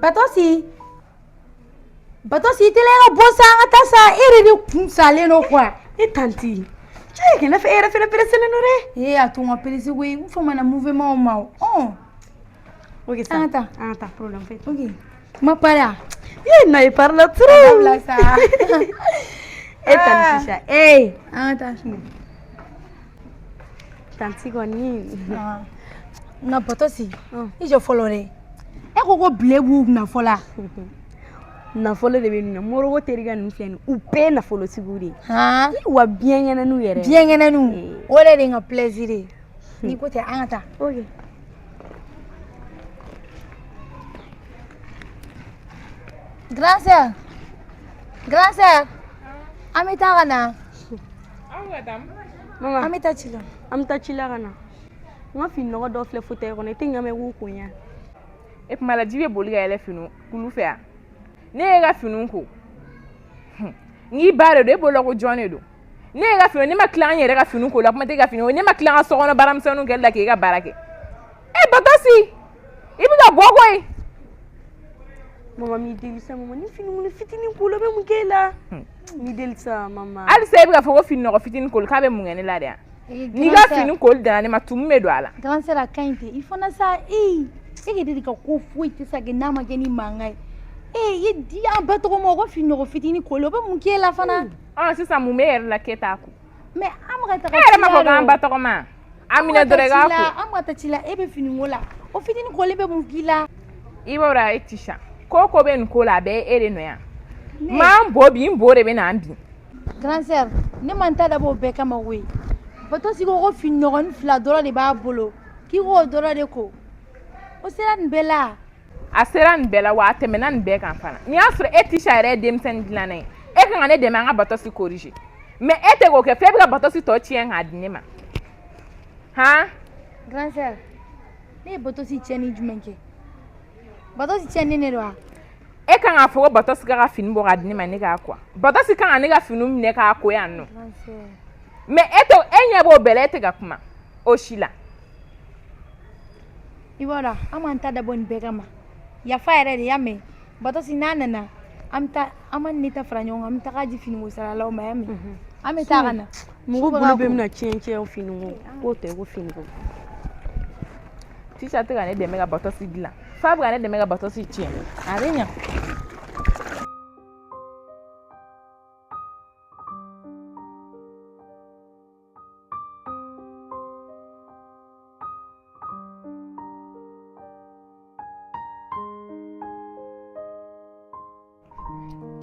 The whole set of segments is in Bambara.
Batɔsi, Batɔsi, i teliya ka bɔ sa, an ka taa sa. E yɛrɛ de kun salen don quoi. E tantie, cɛ kɛ n'a fɔ e yɛrɛ fɛnɛ pereselen don dɛ. Ee, a to n ka pressé koyi, n famana mouvement ma o. Ɔn. Ok, sa. An ka taa. An ka taa, problème foyi. Ok. Ma pari a? Ye na i pari la trop. Dabila sa. E tantie Sisa, ee. An ka taa. Tantie kɔni. Nka Batɔsi, i jɔ fɔlɔ dɛ. E ko ko bile b'u kunna fɔlɔ. Nafolo de bɛ ninnu na. Moroko terikɛ ninnu filɛ nin ye, u bɛɛ ye nafolotigiw de ye. Wa biɲɛkɛnɛninw yɛrɛ. Biɲɛkɛnɛninw, o de ye n ka plaisir ye. N'i ko ten, an ka taa. Ok. Grand sœur, grand sœur, an bɛ taa ka na. Mama. An bɛ taa ci la. An bɛ taa ci la ka na. N ka fini nɔgɔ dɔ filɛ fauteuil kɔnɔ, i tɛ ɲa mɛn k'u ko ɲa. E tuma la ji bɛ boli ka yɛlɛ fini kulu fɛ yan. Ne y'e ka finiw ko, n k'i ba de don, e bolo ko jɔn de don? Ne y'e ka fini, ne ma tila n yɛrɛ ka fini ko la, kuma tɛ ka fini ko, ne ma tila n ka sokɔnɔ baaramisɛnninw kɛli la k'e ka baara kɛ. E Batɔsi, i bɛ ka bɔ koyi. Mama, m'i deli sa, mama, ni fini minnu fitinin ko la, bɛ mun k'e la? M'i deli sa, mama. Halisa e bɛ ka fɔ ko fini nɔgɔ fitinin koli k'a bɛ mun kɛ ne la de yan? N'i ka fini koli danna ne ma, tumu bɛ don a la. Grand sœur, a ka ɲi ten i fana sa. Ee, e yɛrɛ de ka ko foyi tɛ se ka kɛ n'a ma kɛ ni mankan ye. Ee, i di an ba tɔgɔ ma ko fini nɔgɔ fitinin koli, o bɛ mun k'e la fana? Ɔn, sisan mun b'e yɛrɛ la k'e t'a ko? Mais an bɛ ka taga. E yɛrɛ ma fɔ k'an ba tɔgɔ ma. A minɛ dɔrɔn i k'a ko. An bɛ ka taa ci la, e bɛ fini ko la, o fitinin koli bɛ mun k'i la? I b'a dɔn, e Tisha, ko ko bɛ nin ko la, a bɛɛ ye e de nɔ yan. M'an bo bi, n bo de bɛ na an bin. Grand sœur, ne ma n ta dabɔ o bɛɛ kama koyi. Batɔsi ko ko fini nɔgɔnin fila dɔrɔn de b'a bolo, k'i k'o dɔrɔn de ko. O sera nin bɛɛ la. A sera nin bɛɛ la, wa a tɛmɛna nin bɛɛ kan fana. N'i y'a sɔrɔ e Tisha yɛrɛ ye denmisɛnnin dilanna ye, e kan ka ne dɛmɛ an ka Batɔsi corriger, mais e tɛ k'o kɛ, f'e bɛ ka Batɔsi tɔ tiɲɛ k'a di ne ma han. Grand sœur, ne ye Batɔsi tiɲɛni jumɛn kɛ? Batɔsi tiɲɛni ne don wa? E kan k'a fɔ ko Batɔsi ka fini bɔ k'a di ne ma, ne k'a ko. Batɔsi kan ka ne ka fini minɛ k'a ko yan nɔ, mais e tɛ, e ɲɛ b'o bɛɛ la, e tɛ ka kuma o si la. I b'a dɔn, an m'an ta dabɔ nin bɛɛ kama. Yafa yɛrɛ de y'a mɛn. Batɔsi n'a nana, an bɛ taa, an ma ne ta fara ɲɔgɔn kan, an bɛ taga di finiko saralaw ma, y'a mɛn? An bɛ taa ka na. Mɔgɔ bolo bɛ bɛna tiɲɛ tiɲɛ finiko k'o tɛ ko finiko. Tisha tɛ ka ne dɛmɛ ka Batɔsi dilan, f'a bɛ ka ne dɛmɛ ka Batɔsi tiɲɛ. A bɛ ɲa.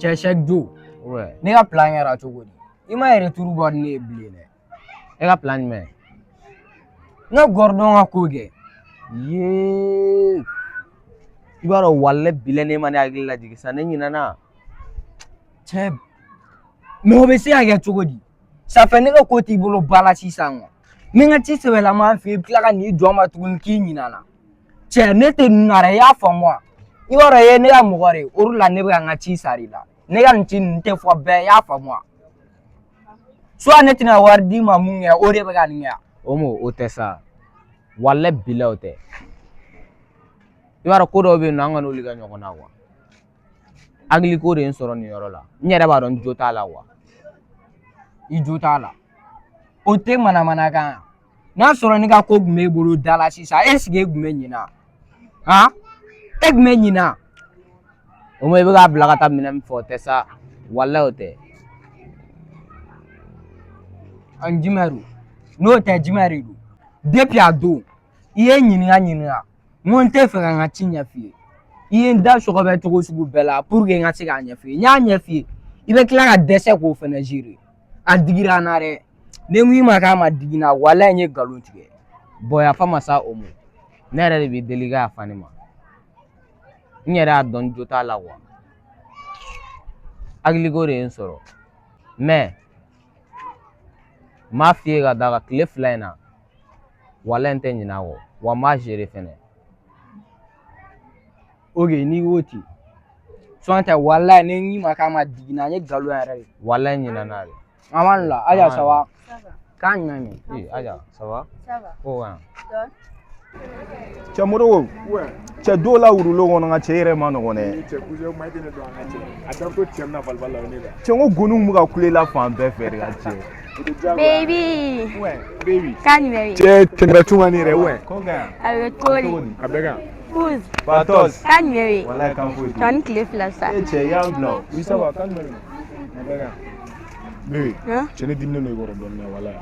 Cɛ Sɛki Jo, ne ka plan kɛra cogo di? I ma retour bɔ ni ne ye bilen dɛ. E ka plan jumɛn? Ne ka Gordon ka ko kɛ. Yee! I b'a dɔn, walayi bilayi, ne ma ne hakili lajigin sa, ne ɲinɛna. Cɛ, mais o bɛ se ka kɛ cogo di? Ça fait ne ka ko t'i bolo ba la sisan quoi. N bɛ n ka ci sɛbɛlama f'i ye, i bɛ tila ka n'i jɔ n ma tuguni k'i ɲinɛna. Cɛ, ne tɛ ninnu na dɛ, i y'a faamu wa? I b'a dɔn, i ye ne ka mɔgɔ de ye, o de la ne bɛ ka n ka ci sara i la. Ne ka nin ci ninnu tɛ fɔ bɛɛ, i y'a faamu wa? Soit ne tɛna wari d'i ma mun kɛ, o de bɛ ka nin kɛ. O m'o o tɛ sa. Walayi bilayi o tɛ. I b'a dɔn, ko dɔw bɛ yen nɔ, an kan'olu kɛ ɲɔgɔn na quoi. Hakiliko de ye n sɔrɔ nin yɔrɔ la. N yɛrɛ b'a dɔn n jo t'a la quoi. I jo t'a la. O tɛ manamanakan ye. N'a sɔrɔ ne ka ko tun b'e bolo da la sisan, est ce que e tun bɛ ɲinɛ? Han? E tun bɛ ɲinɛ? O ma, i bɛ k'a bila ka taa minɛn min fɛ, o tɛ sa. Walayi o tɛ. An jumɛn don? N'o tɛ, jumɛn de don? Depuis a don, i ye n ɲininka ɲininka. N ko n tɛ fɛ ka n ka ci ɲɛf'i ye. I ye n da sɔgɔbɛ cogo sugu bɛɛ la pour que n ka se k'a ɲɛf'i ye. N y'a ɲɛf'i ye. I bɛ tila ka dɛsɛ k'o fɛnɛ gérer. A digira n na dɛ. Ni n ko i ma k'a ma digi n na, walayi n ye nkalon tigɛ. Bon, yafa ma sa o ma. Ne yɛrɛ de b'i deli i ka yafa ne ma. N yɛrɛ y'a dɔn n jo t'a la quoi. Hakiliko de ye n sɔrɔ. Mais n m'a f'i ye ka d'a kan tile 2 in na. Walayi n tɛ ɲinɛ a kɔ wa n b'a gérer fɛnɛ. Ok, n'i ko ten. Sɔn tɛ, walayi ni n k'i ma k'a ma digi n na, n ye nkalon yɛrɛ de. Walayi n ɲinɛna de. An b'a la, Aja, ça va? K'a ɲuman min. Ee Aja, ça va? Ça va. Ko wa? Cɛ Modibo, cɛ dɔw la wurulo kɔnɔ nka cɛ yɛrɛ ma nɔgɔn dɛ. Cɛ cousin ma e tɛ ne dɔn an ka cɛ a da to cɛ min na balibali la o ne la. Cɛ n ko goniw bɛ ka kule la fan bɛɛ fɛ de ka cɛ. Baby. Ouais, baby. Kan jumɛn bɛ yen? Cɛ tɛmɛrɛ ka ne yɛrɛ ouais. Ko ka A bɛ cogo di? A bɛɛ kan. Kuz. Patos. Kan jumɛn bɛ yen? Walayi kan foyi tɛ. Tɔ ni tile fila sa. E cɛ i y'an bila o. Oui ça va kan jumɛn de don? A bɛɛ kan. Baby. Hein? Cɛ ne diminen don i kɔrɔ dɔɔnin dɛ walayi.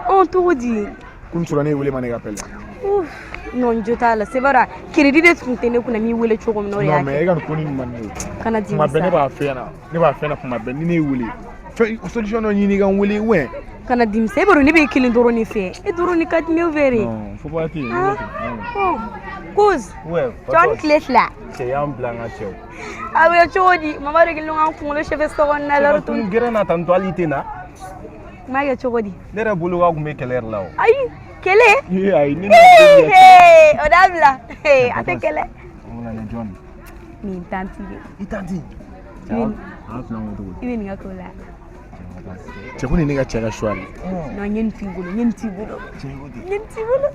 Ɔn cogo di? Kun sɔrɔ ne ye wele ma ne ka appel. Ouf. Non n jo t'a la c'est vrai crédit de tun tɛ ne kunna n b'i wele cogo min na o de y'a Non mais kɛ. e ka nin ko nin man di ne ye. Kana dimi Kuma bɛɛ ne sa. b'a f'e ɲɛna ne b'a f'e ɲɛna kuma bɛɛ ni ne y'i wele fɛn solution dɔ ɲini i ka n wele ouais. Kana dimi sa e b'a dɔn ne b'e kelen dɔrɔn de fɛ e dɔrɔn de ka di ne fɛ de. Non faut pas ten. Ah. Oh. Kuz. Ouais, Tɔ ni tile fila. Cɛ y'an bila an ka cɛw. A bɛ cogo di? Mama de kɛlen don k'an kunkolo sɛfɛ so kɔnɔna la. Cɛ ka tunu gɛrɛn na tantɔ hali i tɛ na. N b'a kɛ cogo di? Ne yɛrɛ bolo k'a kun bɛ kɛlɛ yɛrɛ la o. Ayi kɛlɛ. Ee ayi ne Ee, o dabila. Ee, a tɛ kɛlɛ. Wala ni jɔn. Nin tanti de. I tanti. I bɛ An fila ko cogo di? i bɛ nin ka ko la. Cɛ ko nin ne ka cɛ ka choix de. Non n ye nin t'i bolo n ye nin t'i bolo. N ye nin t'i bolo.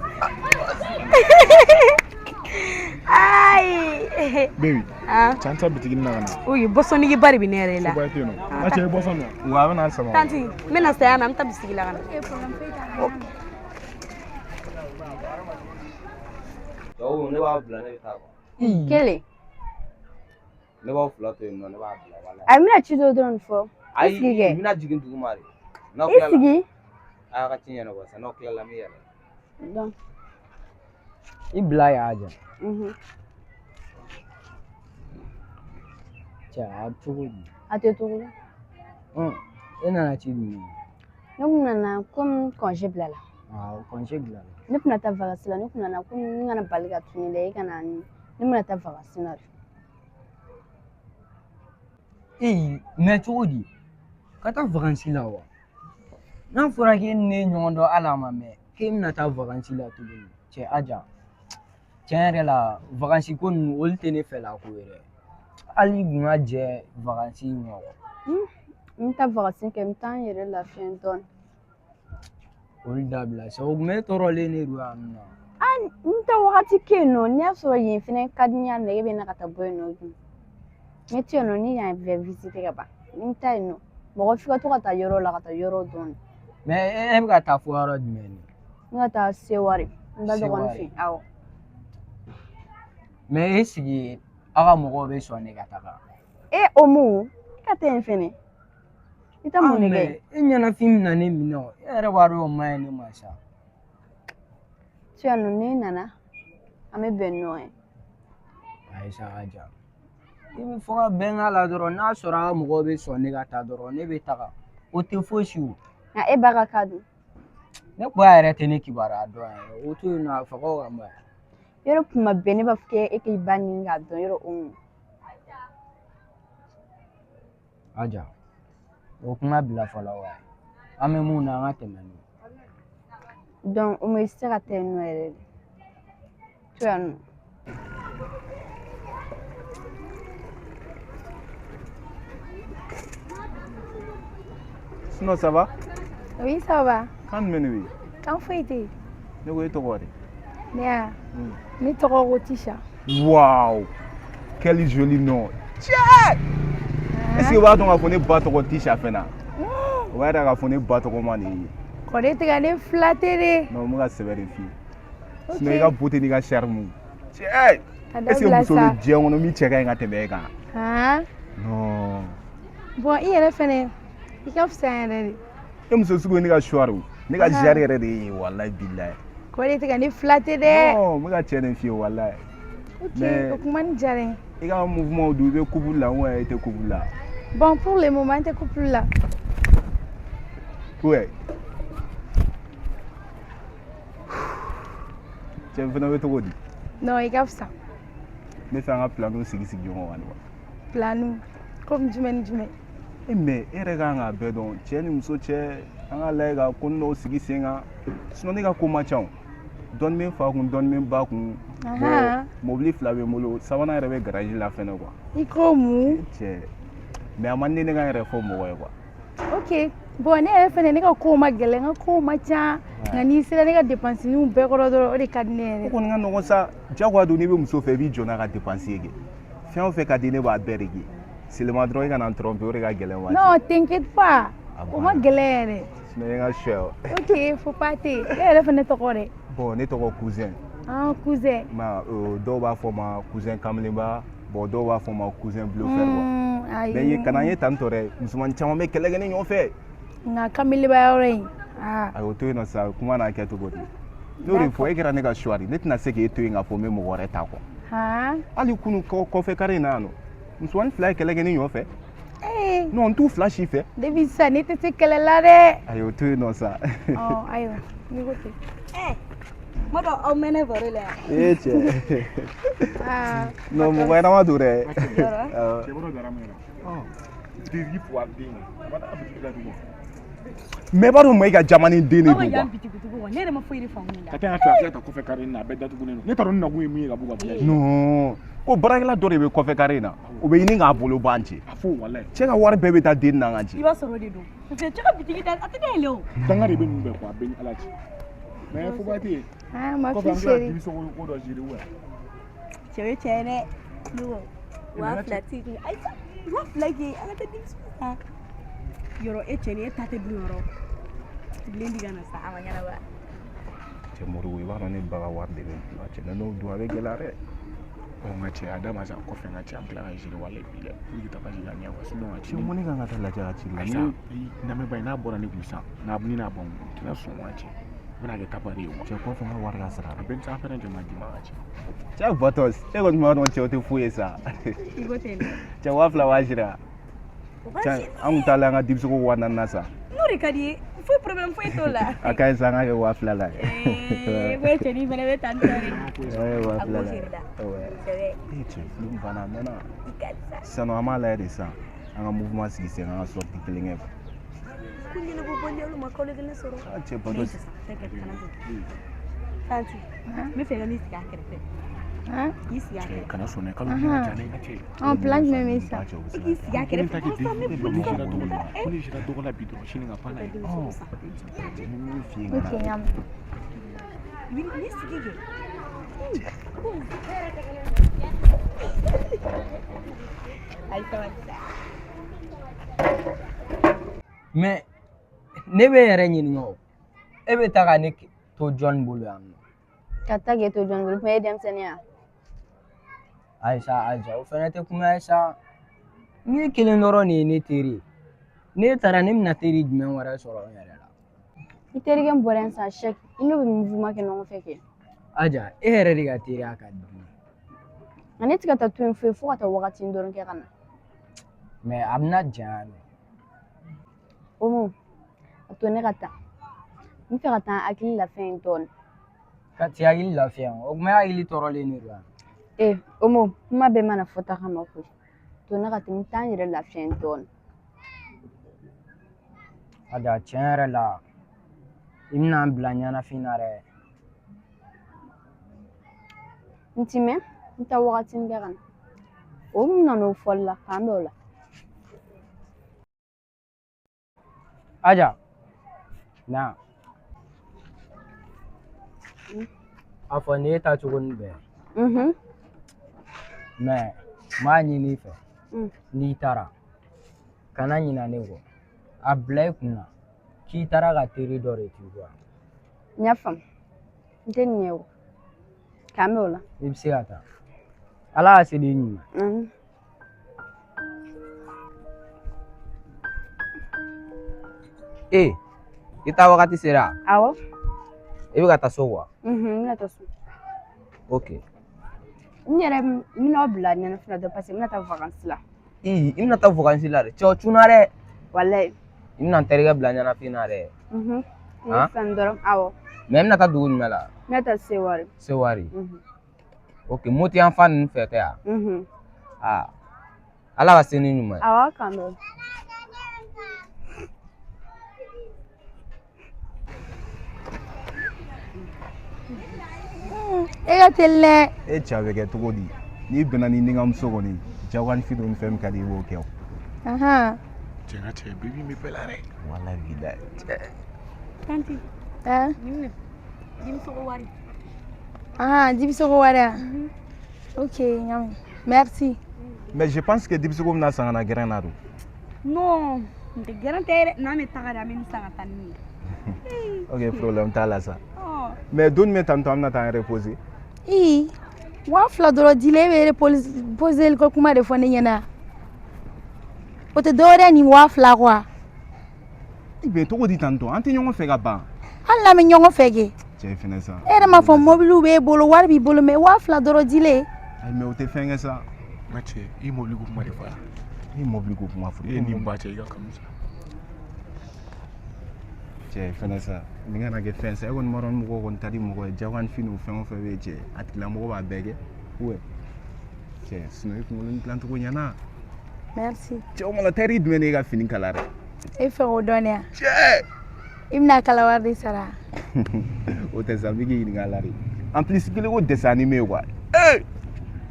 Ayi. Baby. Ah. Cɛ an taa bitigi na ka na. Oye boisson ba de bɛ ne yɛrɛ la. Faut pas tɛ yen nɔ. A cɛ ye boisson min. Wa a bɛna sama. Tanti n bɛna saya na an bɛ taa bisigi la ka na. Cɛw ne b'a bila ne bɛ taa quoi. Kelen. Ne b'aw fila to yen nɔ ne b'a bila wala. A bɛna ci dɔ dɔrɔn fɔ. I Ayi sigi kɛ. n bɛna jigin duguma de. N'aw I tilala sigi. a y'a ka ci ɲɛnabɔ sisan n'aw tilala n bɛ yɛlɛ. Donc. I bila y'a jɛ. Mhm. Cɛ a bɛ cogo di? A tɛ cogo la. Ɔn e nana ci jumɛn? Ne kun nana komi congé bilala. Awɔ congé bilala. Ne kun na taa vacances la ne kun nana komi n kana bali ka tunu dɛ e kana ni ne bɛna taa vacances la de. Ee mais cogo di? Ka taa vacances la wa? N'a fɔra k'e ni ne ye ɲɔgɔn dɔn hali a ma mɛn k'e bɛna taa vacances la tuguni cɛ Aja tiɲɛ yɛrɛ la vacances ko ninnu olu tɛ ne fɛla ko ye dɛ hali i kun ka jɛ vacances in kɔ. N bɛ taa vacances kɛ n bɛ taa n yɛrɛ lafiya dɔɔnin. Olu dabila sa o kun bɛ e tɔɔrɔlen de don yan nɔ. Ah n tɛ wagati kɛ yen nɔ n'i y'a sɔrɔ yen fɛnɛ ka di n ye a nege bɛ n na ka taa bɔ yen nɔ dun. N bɛ to yen nɔ ni yan bɛɛ visiter ka ban ni n taa yen nɔ mɔgɔ f'i ka to ka taa yɔrɔ la ka taa yɔrɔ dɔn. Mais e bɛ ka taa fo yɔrɔ jumɛn de? N ka taa Seware n ba dɔgɔnin Seware. fɛ yen awɔ. Mais e sigi aw ka mɔgɔw bɛ sɔn ne ka taga. E o mun i ka taa yen fɛnɛ i tɛ mun de kɛ yen? E ɲɛnafin bɛna ne minɛ o e yɛrɛ b'a dɔn o man ɲi ne ma sa. To yan nɔ n'i nana an bɛ bɛn nɔ ye. Ayi sa Aja i bɛ fɔ ka bɛn k'a la dɔrɔn n'a sɔrɔ a ka mɔgɔw bɛ sɔn ne ka taa dɔrɔn ne bɛ taga o tɛ fosi o. Nka e ba ka kan dun? Ne ba yɛrɛ tɛ ne kibaruya dɔn yɛrɛ o to yen nɔ a fagaw ka ban. Yɔrɔ kuma bɛɛ ne b'a fɔ k'e k'i ba ɲini k'a dɔn yɔrɔ o mun. Aja o kuma bila fɔlɔ wa an bɛ mun na an ka tɛmɛ n'o ye. Donc o ma i tɛ se ka taa yen nɔ yɛrɛ de. To yan nɔ. Sinon ça va? Oui, ça va. Kan jumɛn de bɛ yen? Kan foyi tɛ yen. Ne ko e tɔgɔ de? Ne y'a ne tɔgɔ ko Tisha. Waouh! Quel joli nom! Cɛ! Est-ce que i b'a dɔn k'a fɔ ne ba tɔgɔ Tisha fɛnɛ? O b'a yira k'a fɔ ne ba tɔgɔ ma nin ye. Kɔrɔ e tɛ ka ne flatter de. Non, n bɛ ka sɛbɛ de f'i ye. Ok. Sinon i ka beauté n'i ka charme. Cɛ! A Est-ce que dabila muso sa. bɛ diɲɛ kɔnɔ min cɛ ka ɲi ka tɛmɛ e kan? Han? Non. Bon i yɛrɛ fɛnɛ i ka fisa yɛrɛ de. E muso sugu ye ne ka choix de o. Ne ka Ahan. genre yɛrɛ de ye walayi bilayi. Kɔrɔ e tɛ ka ne flatter dɛ. Non, n bɛ ka cɛ de f'i ye walayi. Ok, Mais- o kuma nin diyara n ye. I ka mouvement dun i bɛ couple la ou i tɛ couple la? Bon pour le moment n tɛ couple la. Ouais. Cɛ fana bɛ cogo di? Non i ka fisa. Ne fɛ an ka planw sigi sigi ɲɔgɔn kan de wa. Planiw komi jumɛn ni jumɛn? E mais e yɛrɛ kan k'a bɛɛ dɔn cɛ ni muso cɛ an ka lajɛ ka ko dɔw sigi sen kan sinon ne ka ko man ca o. Dɔɔni bɛ n fa kun dɔɔni bɛ n ba kun. Bon Ahan. mobili fila bɛ n bolo sabanan yɛrɛ bɛ garage la fɛnɛ quoi. I ko mun? Cɛ mais a man di ne ka n yɛrɛ fɔ mɔgɔ ye quoi. Ok bon ne yɛrɛ fɛnɛ ne ka kow ma gɛlɛn n ka kow ma ca. Nka n'i sera ne ka dépense-niw bɛɛ kɔrɔ dɔrɔn, o de ka di ne O yɛrɛ. kɔni ka nɔgɔn sa. Jagoya don, n'i bɛ muso fɛ, i b'i jɔ n'a ka dépense ye kɛ. Fɛn o fɛn ka di, ne b'a bɛɛ de kɛ. Seulement dɔrɔn, i kana n tromper, o de ka gɛlɛn waati. Non, t'inquiète pas. A O ma banna. gɛlɛn yɛrɛ. Sinon, i ye n ka suɲɛ. Ok, faut pas te. E yɛrɛ fɛnɛ tɔgɔ dɛ? Bon, ne tɔgɔ Cousin. Ah, cousin. Ma dɔw b'a fɔ ma Cousin Kamelenba, bon, dɔw b'a fɔ ma Cousin Bluffeur quoi. Ayi. Mais ye kana n ye tan tɔ dɛ, musomanin caman bɛ kɛlɛ kɛ ne ɲɔgɔn fɛ. Nka kameleba yɔrɔ in. Ah. Ayi, o to yen nɔ sa, kuma n'a kɛcogo di. N'o de fɔ, e kɛra ne ka choix de, ne tɛna se k'e to yen k'a fɔ n bɛ mɔgɔ wɛrɛ ta quoi. Han. Hali kunu kɔfɛ kare in na yan nɔ, musomanin fila ye kɛlɛ kɛ ne ɲɔgɔn fɛ. Eh. Non, n t'u fila si fɛ. Depuis sisan ne tɛ se kɛlɛ la dɛ. Ayi, o to yen nɔ sa. Ɔ, ayiwa, n'i ko ten. Ma dɔn aw mɛnna baro la yan. Ee cɛ. Ah. Non, mɔgɔ ɲɛnama don dɛ. Yɔrɔ. Awɔ. Cɛ bɔrɔ dara min na. Bitigi fo a den ye. A ma taa bitigi la tugun. Mais i b'a dɔn Mayiga jamana den de Aw ka don yan quoi. bitigi kɔ, ne yɛrɛ ma foyi de faamu nin la. Ka taa yan fɛ, a bɛ se ka taa kɔfɛ kare in na, a bɛɛ datugulen don. Ne t'a dɔn ne nakun ye mun ye ka b'u ka village. Non, ko baarakɛla dɔ de bɛ kɔfɛ kare in na, o bɛ ɲini k'a bolo ban cɛ. A fo walayi. Cɛ ka wari bɛɛ bɛ taa den na ka I cɛ. b'a sɔrɔ o de don. Parce que cɛ ka bitigi da, a tɛ dayɛlɛ o. Danga de bɛ ninnu bɛɛ kɔ, a bɛɛ ni Ala cɛ. Mais fo ba tɛ yen. Ah, ma Kɔfɛ fille an bɛ tila ka chérie. dibisogo ko dɔ gérer wa. Cɛ ye cɛ ye dɛ. Ne ko 2000 t'i kun. Ayi sa, 2000 kɛ, an ka taa denmisɛnw ta. Yɔrɔ e cɛ ni e ta tɛ dun yɔrɔ. Bilen di ka na sa, a ma ɲɛnabɔ. Cɛ Moribo, i b'a dɔn ne ba ka wari de bɛ n kun na cɛ, ne n'o dun a bɛ gɛlɛya dɛ. Ɔ n ka cɛ, a da ma sa kɔfɛ, n ka cɛ, an bɛ tila ka gérer walayi bi dɛ. Pour que ta page ka ɲɛ quoi, sinon a Cɛ, ci. mun ne kan ka taa lajɛ a ci la? Ayi sa, lamɛnba in n'a bɔra ne kun sisan, n'a ni n'a ban, u tɛna sɔn wa cɛ. U bɛna kɛ tabari ye quoi. Cɛ, kɔfɛ n ka wari ka sara A dɛ. bɛɛ ni san fɛnɛ jɔ ma d'i ma ka cɛ. Cɛ Batos, e kɔni b'a dɔn cɛw tɛ foyi ye sa. I ko ten dɛ. Cɛ, 2000 b'a sira. O b'a Cɛ, si. an kun taalen an ka dibisogo 4000 na sa. N'o de ka di ye, foyi problème foyi t'o la. A ka ɲi sa, an ka kɛ 2000 la. Ee, ko cɛnin fɛnɛ bɛ tan tɔ de. Ouais, waa A fila ko la. seri la. Ouais. Sɛbɛ. E cɛ, film banna a mɛnna. I ka di sa. Sisan nɔ, an b'a lajɛ de sisan. An ka mouvement sigi sen kan, an ka sortie kelen kɛ. Ko ɲɛnabɔ bɔli olu ma kalo kelen sɔrɔ. Ah, cɛ Batos. T'inquiète, kana jɔ. Tanti, n bɛ fɛ ka n'i sigi a kɛrɛfɛ. Han. K'i sigi a Cɛ kɛrɛfɛ. kana sɔn dɛ, kalo kelen ka ca dɛ, n ka cɛ. Ɔn, plan jumɛn bɛ yen sisan? Cɛ, o bɛ se I ka k'i kɛ. sigi a Kelen kɛrɛfɛ. ta kɛ den Walasa n bɛ ne boli ka sera dɔgɔ la taa. ko ne sera dɔgɔ la bi dɔrɔn, sini ka pan n'a ye. Denmisɛnw san. Cɛ, ni min f'i ye, Ok, kana. n y'a mɛn. N'i sigi kɛ. Ayi sabali sa. Mais ne bɛ n yɛrɛ ɲininka o, e bɛ taa ka ne to jɔnni bolo yan nɔ? Ka taa k'e to jɔn bolo, kuma e ye denmisɛnnin ya. Ayisa, Ayisa, o fɛnɛ tɛ kuma ye sa. Ne kelen dɔrɔn de ye ne teri ye. Ne taara, ne bɛna teri jumɛn wɛrɛ sɔrɔ n yɛrɛ la? I terikɛ min bɔra yan sisan Sɛki, i n'o bɛ mouvement kɛ ɲɔgɔn fɛ kɛ. Aja, e yɛrɛ de ka teriya ka di ne ye. Nka ne tɛ ka taa to yen foyi fo ka taa wagatinin dɔrɔn kɛ ka na. Mais a bɛna janya dɛ. Omo, a to ne ka taa. N bɛ fɛ ka taa n hakili lafiya yen dɔɔnin. Ka t'i hakili lafiya, o kuma e hakili tɔɔrɔlen de don wa? Ee, Omo, kuma bɛɛ mana fɔta kama koyi. To ne ka taa, n bɛ taa n yɛrɛ lafiya yen dɔɔnin. Aja, tiɲɛ yɛrɛ la, i bɛna n bila ɲɛnafin na dɛ. N ti mɛn, n bɛ taa wagatinin kɛ ka na. O mun nana o fɔli la, k'an bɛn o la. Aja, na. A fɔ nin ye taa cogo ni bɛɛ. Mais n b'a ɲini i fɛ. N'i taara, kana ɲina ne kɔ. A bila i kunna k'i taara ka teri dɔ de t'i kɔ. N y'a faamu. N tɛ nin ye o. K'an bɛn o la. I bɛ se ka taa. Ala ka se n'i ɲuman. Ee, i taa wagati sera? Awɔ. I bɛ ka taa so quoi? N bɛna taa so. Ok. N yɛrɛ n bɛna aw bila ɲɛnafin na dɔrɔn parce que n bɛna taa vacances la. Ii, i bɛna taa vacances la dɛ. Cɛ, o cunna dɛ. Walayi. I bɛna n terikɛ bila ɲɛnafin na dɛ. N Han? bɛ fɛn dɔrɔn, awɔ. Mais i bɛna taa dugu jumɛn la? N bɛna taa Seware. Sewari. Ok, Moti yan fan ninnu fɛ tɛ yan? Aa, Ala ka se ni ɲuman ye. Awɔ, k'an bɛn. E ka teli dɛ. E cɛ, a bɛ kɛ cogo di? N'i bɛnna ni muso kɔni, jagoyanifin don, ni fɛn min ka di i b'o kɛ o. Ahan. Cɛ, n ka cɛ, bibi in bɛ bɛɛ la dɛ. Walayi bilayi cɛ. Tanti. Hein? Nin minɛ. Dibisogo wari. Ah, dibisogo wari ah. Ok, n y'a mɛn. Merci. Mais je pense que dibisogo bɛna san ka na gɛrɛn na don. Non, n tɛ gɛrɛn tɛ dɛ. N'an bɛ taga de, an bɛ nin san ka taa ni ye. Ok, problème t'a la sa. Ɔ. Mais don jumɛn tantôt an bɛna taa an reposer? Ii, 2000 dɔrɔn dilen e bɛ reposer ko kuma de fɔ ne ɲɛna. O tɛ dɔwɛrɛ ye nin 2000 kɔ wa? I bɛ cogo di tantôt? An tɛ ɲɔgɔn fɛ ka ban. Hali n'an bɛ ɲɔgɔn fɛ kɛ. Cɛ fɛnɛ sa. E yɛrɛ m'a fɔ mobiliw b'e bolo, wari b'i bolo, mais 2000 dɔrɔn dilen. Ayi, mais o tɛ fɛn kɛ sa. N ka cɛ, i ye mobili ko kuma de fɔ a? I ye mobili ko kuma fɔ. E ni ba cɛ, i ka kanu sa. Cɛ fɛnɛ sa, nin kana kɛ fɛn sa. E kɔni b'a dɔn ni mɔgɔ kɔni ta di mɔgɔ ye, jagoya ni fɛn o fɛn bɛ yen cɛ, a tigilamɔgɔ b'a bɛɛ kɛ. Ouais. Cɛ, sinon i kunkolo ni dilancogo ɲɛna. Merci. Cɛ, o mana tailleur jumɛn de ye ka fini kala dɛ? E fɛ k'o dɔn ne ya? Cɛ! I bɛna kala wari de sara. O tɛ sa, n bɛ k'i ɲininka a la de. En plus, kelen ko dessin animé quoi. Ee!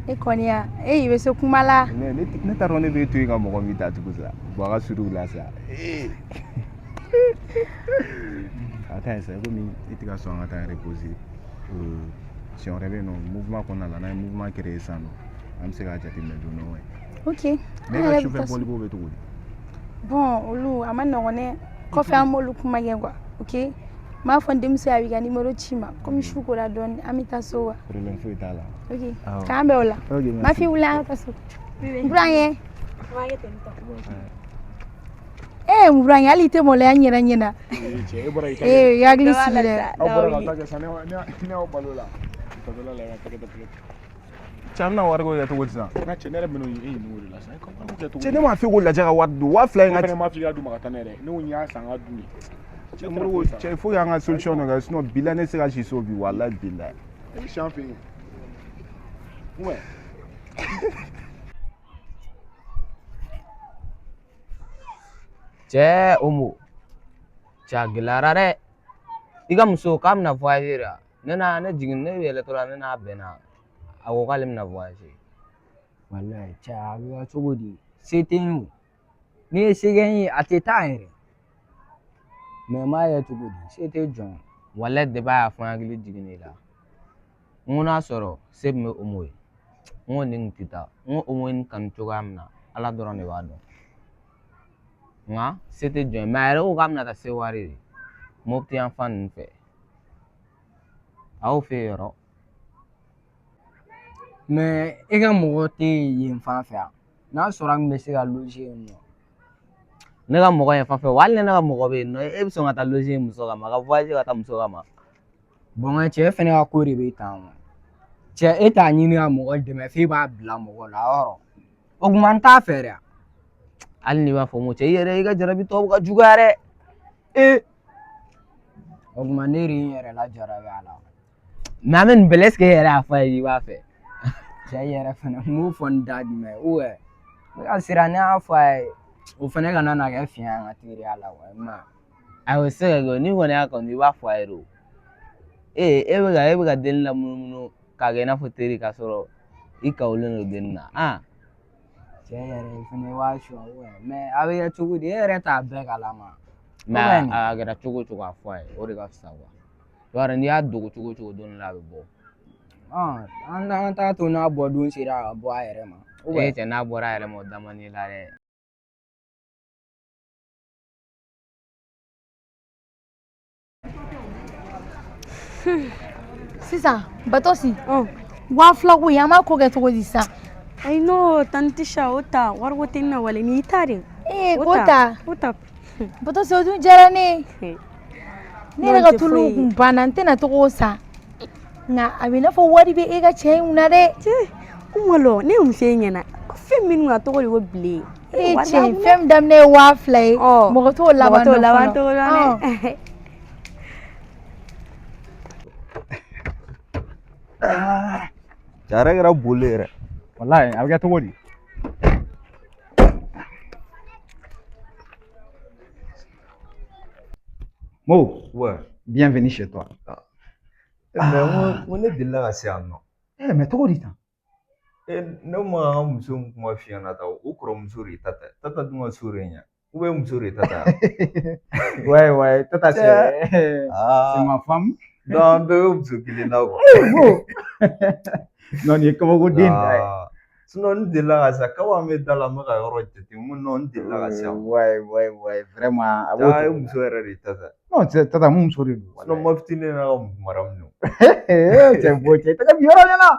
E kɔni ya, e i bɛ se kuma la. Ne ne t'a dɔn ne b'e to yen ka mɔgɔ min ta tugun sa. Bon, a ka surun la sa. Ee! A ka ɲi sa, komi i tɛ ka sɔn an ka taa reposer. Siɲɛ wɛrɛ bɛ yen nɔ, mouvement kɔnɔna la, n'an ye mouvement créer sisan nɔ, an bɛ se k'a jateminɛ don dɔ. Ok. Mais e ka sufɛ bɔli ko bɛ cogo di? Bon, olu a ma nɔgɔn dɛ. Kɔfɛ an b'olu kuma kɛ quoi. Ok. N b'a fɔ n denmuso ye a b'i ka numéro ci ma. Komi su kora dɔɔni, an bɛ taa so wa. Problème foyi t'a la. Ok. K'an bɛn o la. Ok, merci. Ma fille wuli an ka taa so. N burankɛ. Ee n burankɛ, hali i tɛ maloya n yɛrɛ ɲɛna. Cɛ, e bɔra i ta. Ee, i hakili sigi dɛ. Aw bɔra ka taa kɛ sa, ne y'aw balo la. Tɔtɔla la, ka tɛgɛ tɛgɛ. Cɛ, an bɛna wariko kɛ cogo di sisan? N ka cɛ, ne yɛrɛ bɛn'o e ɲininka o de la sisan. Wariko kɛ cogo Cɛ, ne m'a f'i k'o lajɛ ka wari dun. 2000 in Ne ka. fɛnɛ m'a f'i ka d'u ma ka taa n'a ye dɛ. Ne ko n y'a san ka dun de. Cɛ, Moribo, cɛ, il faut que an ka solution dɔ kɛ, sinon bilahi ne tɛ se ka si so bi, walahi bilahi. E bɛ si an fɛ yen. Ouais. Cɛ, Omo, cɛ, a gɛlɛyara dɛ. I ka muso k'a bɛna voyager de. Ne n'a ne jigin, ne yɛlɛtɔ la, ne n'a bɛnna, a ko k'ale bɛna voyager. Walayi cɛ, a bɛ kɛ cogo di? Se tɛ n ye o. N'i ye se kɛ n ye, a tɛ taa yɛrɛ. Mais n b'a kɛ cogo di? Se tɛ jɔn ye. Walayi, depuis a y'a fɔ n hakili jiginn'i la. N ko n'a sɔrɔ se tun bɛ Omo ye, n ko nin tun tɛ taa. N ko Omo ye nin kanu cogoya min na, Ala dɔrɔn de b'a dɔn. Nka se tɛ jɔn ye, mais a yɛrɛ ko k'a bɛna taa Seware de, Mopti yan fan ninnu fɛ. A y'o f'e ye yɔrɔ? Mais e ka mɔgɔ tɛ yen fan fɛ yan. N'a sɔrɔ an tun bɛ se ka loger yen nɔ. Ne ka mɔgɔ yen fan fɛ wa? Hali ni ne ka mɔgɔ bɛ yen nɔ, e bɛ sɔn ka taa loger muso kama, ka voyager ka taa muso kama? Bon, n ka cɛ, e fɛnɛ ka ko de bɛ tan o. Cɛ, e t'a ɲini ka mɔgɔ dɛmɛ f'e b'a bila mɔgɔ la yɔrɔ. O tuma n t'a fɛ dɛ. Hali n'i b'a fɔ mo, cɛ, i yɛrɛ i ka jarabi tɔ bɛ ka juguya dɛ. Ee! O tuma ne de ye n yɛrɛ lajarabi a la. Mais an bɛ nin bɛɛ la, est ce que e yɛrɛ y'a fɔ a ye k'i b'a fɛ? Cɛ yɛrɛ fɛnɛ, n b'o fɔ ni da jumɛn ye? Ou bien ne ka siran ne y'a fɔ a ye, o fɛnɛ kana na kɛ fiɲɛ ye an ka teriya la wa, i m'a ye. Ayi, o tɛ se ka kɛ o. N'i kɔni y'a kanu, i b'a fɔ a ye de o. Ee, e bɛ ka denni lamunumunu k'a kɛ i n'a fɔ teri, k'a sɔrɔ i kawolen don denni na. Ah! Cɛ yɛrɛ, i fɛnɛ b'a sɔn ou bien? Mais a bɛ kɛ cogo di? E yɛrɛ t'a bɛɛ kalama. Mais a kɛra cogo o cogo, a fɔ a ye, o de ka fisa quoi. I b'a dɔn, n'i y'a dogo cogo o cogo, don dɔ la a bɛ bɔ. An t'a to n'a bɔ don sera a ka bɔ a yɛrɛ ma. E cɛ, n'a bɔra a yɛrɛ ma, o da man di la dɛ. Sisan, Batosi, 2000 ko in, an b'a ko kɛ cogo di sisan? Ayi no, tantie Tisha, o ta wariko tɛ ne na wale n'i ta de. Ee, k'o ta. O ta. Batosi, o dun diyara ne ye. Ne yɛrɛ ka tulu kun banna, n tɛna to k'o san. Nka a bɛ i n'a fɔ wari bɛ e ka cɛ in kunna dɛ. Umalo, ne ye muso in ɲɛna ko fɛn min a tɔgɔ de ko bilen. E cɛ, fɛn min daminɛ ye 2000 ye, mɔgɔ t'o laban mɔgɔ t'o dɔn laban fɔlɔ. cogo dɔn dɛ. Cɛ yɛrɛ kɛra boli yɛrɛ. Walayi, a bɛ kɛ cogo di? Mo, Ouais. bienvenue chez toi. Mais n ko ne delila ka se yan nɔ. Eh, mais cogo di tan? E, ne ma an ka muso min kuma f'i ɲɛna tan, o kɔrɔmuso de ye Tata ye. Tata dun ka so de ye ɲɛ. Ou bien muso de tata. Ouais, Tata, c'est Ah. c'est ma femme. Donc an bɛɛ bɛ muso kelen na quoi. Mo. Non, nin ye kabako den ta ye. Ah. Sinon n delila ka sa kaban bɛ da la n bɛ ka yɔrɔ jate mun non n delila ka se yan. Ouais, vraiment. A b'o Ah, e cogo la. muso yɛrɛ de tata. Non, c'est Tata, mun muso de don. Sinon ma fitinin n'a ka maramu don. Eh, cɛ bo cɛ, i tɛgɛ bi yɔrɔ ɲɛna.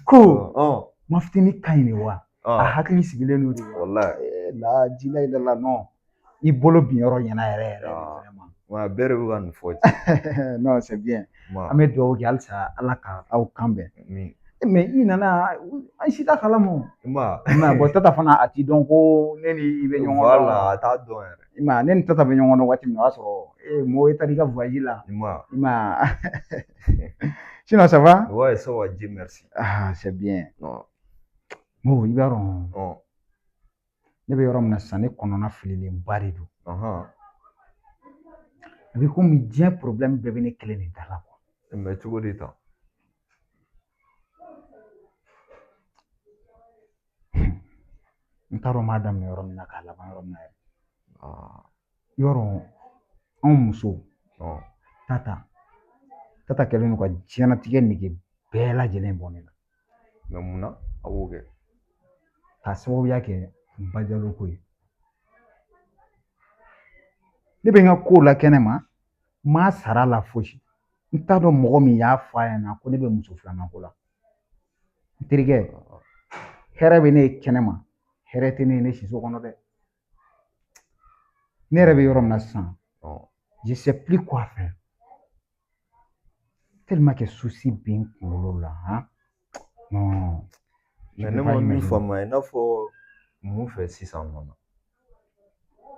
Ko, Ɔn. ma fitinin ka ɲi de wa? A Ɔn. hakili sigilen don de wa? Walayi. Eh, la jila i la non. I bolo bin yɔrɔ ɲɛna yɛrɛ yɛrɛ de, Ah. vraiment. Wa bɛɛ de bɛ ka nin fɔ cɛ. Non, c'est bien. Ma. An bɛ dugawu kɛ halisa Ala ka aw kan bɛn. Min. Eh, mais i nana an si t'a kalama o. I ma. I m'a ye, bon Tata fana a t'i dɔn ko ne ni i bɛ ɲɔgɔn dɔn. Voilà, a t'a dɔn yɛrɛ. I m'a ye, ne ni Tata bɛ ɲɔgɔn dɔn waati min na o y'a sɔrɔ eh, mo e taara i ka voyage la. I ma. I m'a ye. Sinon ça va? Ouais, ça va, Dieu merci. Ah, c'est bien. Non. Mo, i b'a dɔn Ɔn. ne bɛ yɔrɔ min na sisan ne kɔnɔna fililenba de don. Ɔhɔn. A bɛ komi diɲɛ problème bɛɛ bɛ ne kelen de da la quoi. Mais cogo di tan? N t'a dɔn n b'a daminɛ yɔrɔ min na k'a laban yɔrɔ min na yɛrɛ. Ah. Yɔrɔ anw musow Ɔn. Tata Tata kɛlen don ka diɲɛlatigɛ nege bɛɛ lajɛlen bɔ ne la. Mais mun na a b'o kɛ? K'a sababuya kɛ Bajalo ko ye. Ne bɛ n ka kow la kɛnɛma n m'a sara la fosi. N t'a dɔn mɔgɔ min y'a fɔ a ɲɛna ko ne bɛ muso filanan ko la. N terikɛ hɛrɛ bɛ ne ye kɛnɛma hɛrɛ tɛ ne ye ne siso kɔnɔ dɛ. Ne yɛrɛ bɛ yɔrɔ min na sisan Ɔn. je sais plus quoi faire. Tellement que souci bɛ n kunkolo la han. Non. Je Mais peux ne pas ma min imaginer. faamuya i n'a fɔ mun fɛ sisan nɔ na.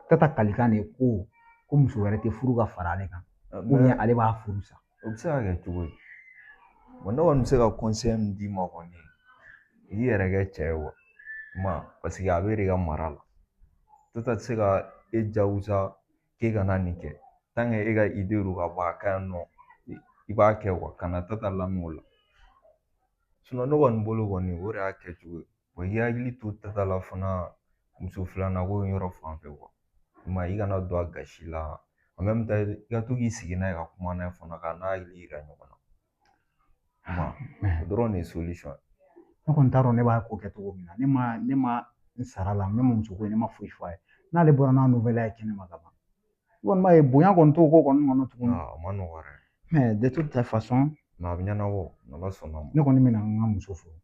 Tata kalikan de ye ko ko muso wɛrɛ tɛ furu ka fara ale kan. Ou bien Mais ale b'a furu sa. o bɛ se ka kɛ cogo di? Bon, ne kɔni bɛ se ka conseil min d'i ma kɔni, i k'i yɛrɛ kɛ cɛ ye wa. I ma ye paseke a b'e de ka mara la. Tata tɛ se ka e jagosa k'e kana nin kɛ. Tant que e ka idée don ka bɔ a ka ɲi nɔ, i b'a kɛ quoi kana Tata lamɛn o la. Sinon ne kɔni bolo kɔni o de y'a kɛcogo ye. Wa i k'i hakili to Tata la fana muso filanan ko in yɔrɔ fan fɛ quoi. I ma ye i kana don a gasi la. En même temps i ka to k'i sigi n'a ye ka kuma n'a ye fana k'a n'a hakili yira ɲɔgɔn na. I ma ye o dɔrɔn de ye solution ye. Ne kɔni t'a dɔn ne b'a ko kɛ cogo min na. Ne ma n sara la, ne ma muso ko ye, ne ma foyi fɔ a ye. N'ale bɔra n'a nouvelle ye kɛnɛma ka ban. I kɔni b'a ye bonya kɔni t'o ko kɔni kɔnɔ tuguni. Ah, a ma nɔgɔ dɛ. Mais de toute façon, Mais a bɛ ɲɛnabɔ n'Ala sɔnna ma. ne kɔni bɛna n ka muso furu.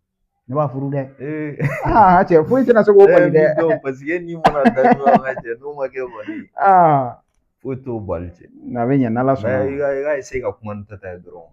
Ne b'a furu dɛ. Ee Ah, cɛ foyi tɛna se k'o bali ne ye dɛ. min dɔn paseke e ni mana da ɲɔgɔn kan cɛ n'o ma kɛ kɔni Ah, foyi t'o bali cɛ. a bɛ ɲɛ n'Ala Mais sɔnna i ma. ka i ka essayer ka kuma ni Tata ye dɔrɔn.